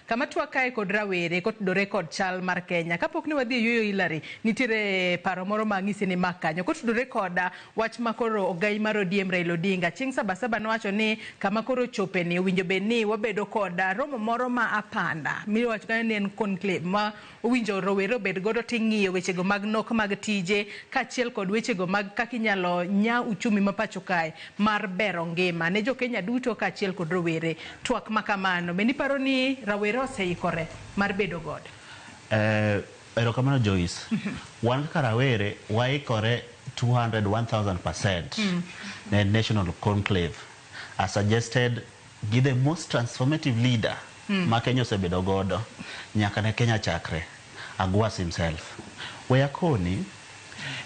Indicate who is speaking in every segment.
Speaker 1: Kama twak kae kod rawere kotudore kod chal mar Kenya. Kapok ne wadhi e yueyo Hillary, nitiere paro moro ma ang'isi ni mak kanyo. Kotudore koda wach ma koro ogai mar ODM Raila Odinga chieng' Sabasaba nowacho ni kama koro chope ni owinjo bed ni wabedo kod romo moro ma apanda miwacho kanyo ni en conclave ma owinjo rowere obed godo ting'iyo wechego mag nok mag tije kaachiel kod wechego mag kaka inyalo nya uchumi ma pacho kae mar bero ngima ne jo Kenya duto kaachiel kod rowere. Twak ma kamano bende iparo ni rawere oseikore mar bedo godo?
Speaker 2: Erokamano Joyce. Wan kaka rawere waikore 200 1000% ne national conclave as suggested gi the most transformative leader ma Kenya osebedo godo nyaka ne Kenya chakre, Agwas himself. We akoni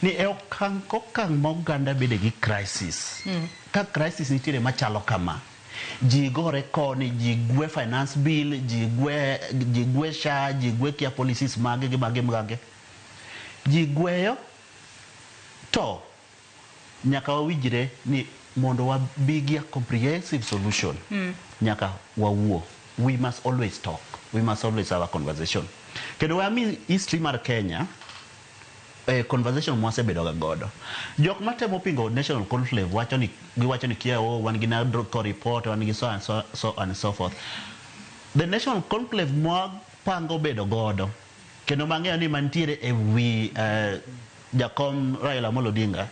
Speaker 2: ni e okang' kokang' ma oganda bede gi crisis. Ka crisis nitiere machalo kama, ji gore koni, ji gwe finance bill, ji gwe SHA, ji gwe kia policies mage gi mage mage. Ji gweyo to nyaka wawinjre ni mondo wabi gi a comprehensive solution nyaka wawuo. We must always talk, we must always have a conversation. Kendo wami history mar Kenya conversation mwasebedo ga godo. Jok matemo pingo national conclave wacho ni, giwacho ni kia oh, wan gi NADCO report, wan gi so and so, so and so forth. The national conclave mwapango bedo godo kendo mang'eyo ni mantiere e wi jakom Raila Amolo Odinga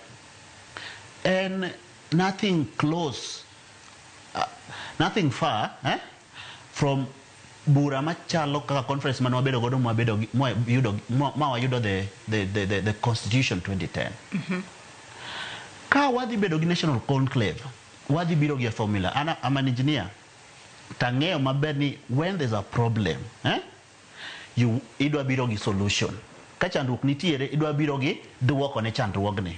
Speaker 2: en nothing close, nothing far from bura machalo kaka conference mane wabedo godo mwabedo mwayudo ma wayudo the constitution 2010. Ka wadhi bedo gi national conclave, wadhi biro gi a formula. An I'm an engineer tang'eyo maber ni when there's a problem, you idwa biro gi solution. Ka chandruok nitiere, idwa biro gi duoko ne chandruogni.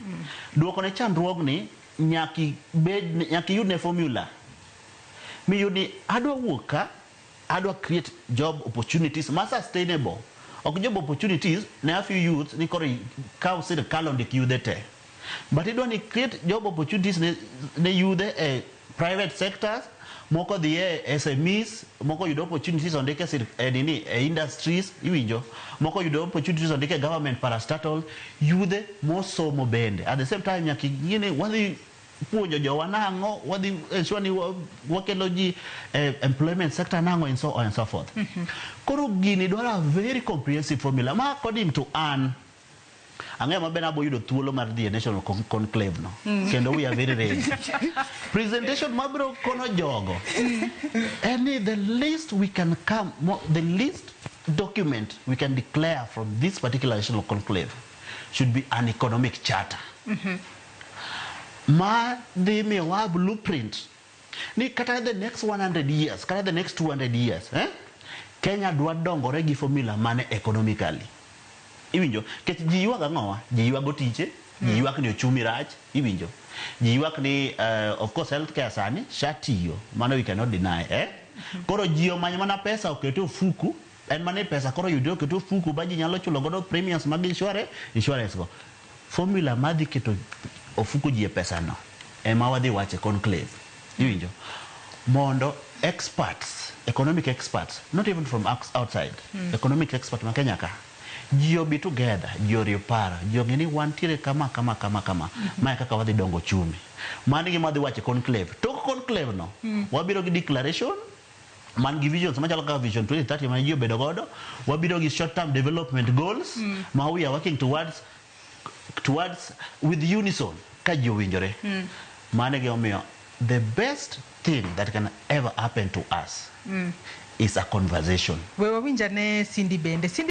Speaker 2: Duoko ne chandruogni nyaki bed, nyaki yud ne formula miyud ni adwa wuok ka adwa create job opportunities ma sustainable, ok job opportunities ne a few youths ni koro kaw sirikal ondik yudhe te, but idwa ni create job opportunities ne yudhe e private sectors, moko dhi e SMEs, moko yudo opportunities ondik e e nini, e industries, iwinjo, moko yudo opportunities ondik e government parastatal, yudhe mosomo bende. At the same time nyaka ing'e ni wadhi puonjo jowa nang'o, wadhi ensure ni wakelo ji e employment sector nang'o, and so on and so forth. Koro gini dwaro a very comprehensive formula ma according to an ang'eyo maber abo yudo thuolo mar dhi e national conclave no kendo we are very ready. Presentation mabiro kono jogo en ni the least we can come the least document we can declare from this particular national conclave should be an economic charter ma dhi miyowa blueprint ni kata the next 100 years, kata the next 200 years, Kenya dwa dongore gi formula mane economically, iwinjo? Kech ji ywak ang'owa, ji ywago tiche, ji ywak ni ochumi rach, iwinjo, ji ywak ni of course healthcare sani sha tiyo, mano we cannot deny, eh? Koro ji omanyo mana pesa okete ofuku, en mana ni pesa koro yudre okete ofuku ba ji nyalo chulo godo premiums mag insurance go. Formula madhi keto ofuku ji e pesa no ema wadhi wache conclave, iwinjo, mondo experts, economic experts, not even from outside, economic expert ma Kenya ka ji obi together, ji oriw paro, ji ong'e ni wantiere kama kama kama kama, mae kaka wadhi dongo ochumi. Mano e gima wadhi wacho e conclave. Tok conclave no wabiro gi declaration man gi visions machalo kaka Vision 2030 ma ji obedo godo, wabiro gi short term development goals ma we are working towards with unison ka ji owinjore. Mano e gimomiyo the best thing that can ever happen to us is a conversation.
Speaker 1: We wawinj ane Cindy bende. Cindy.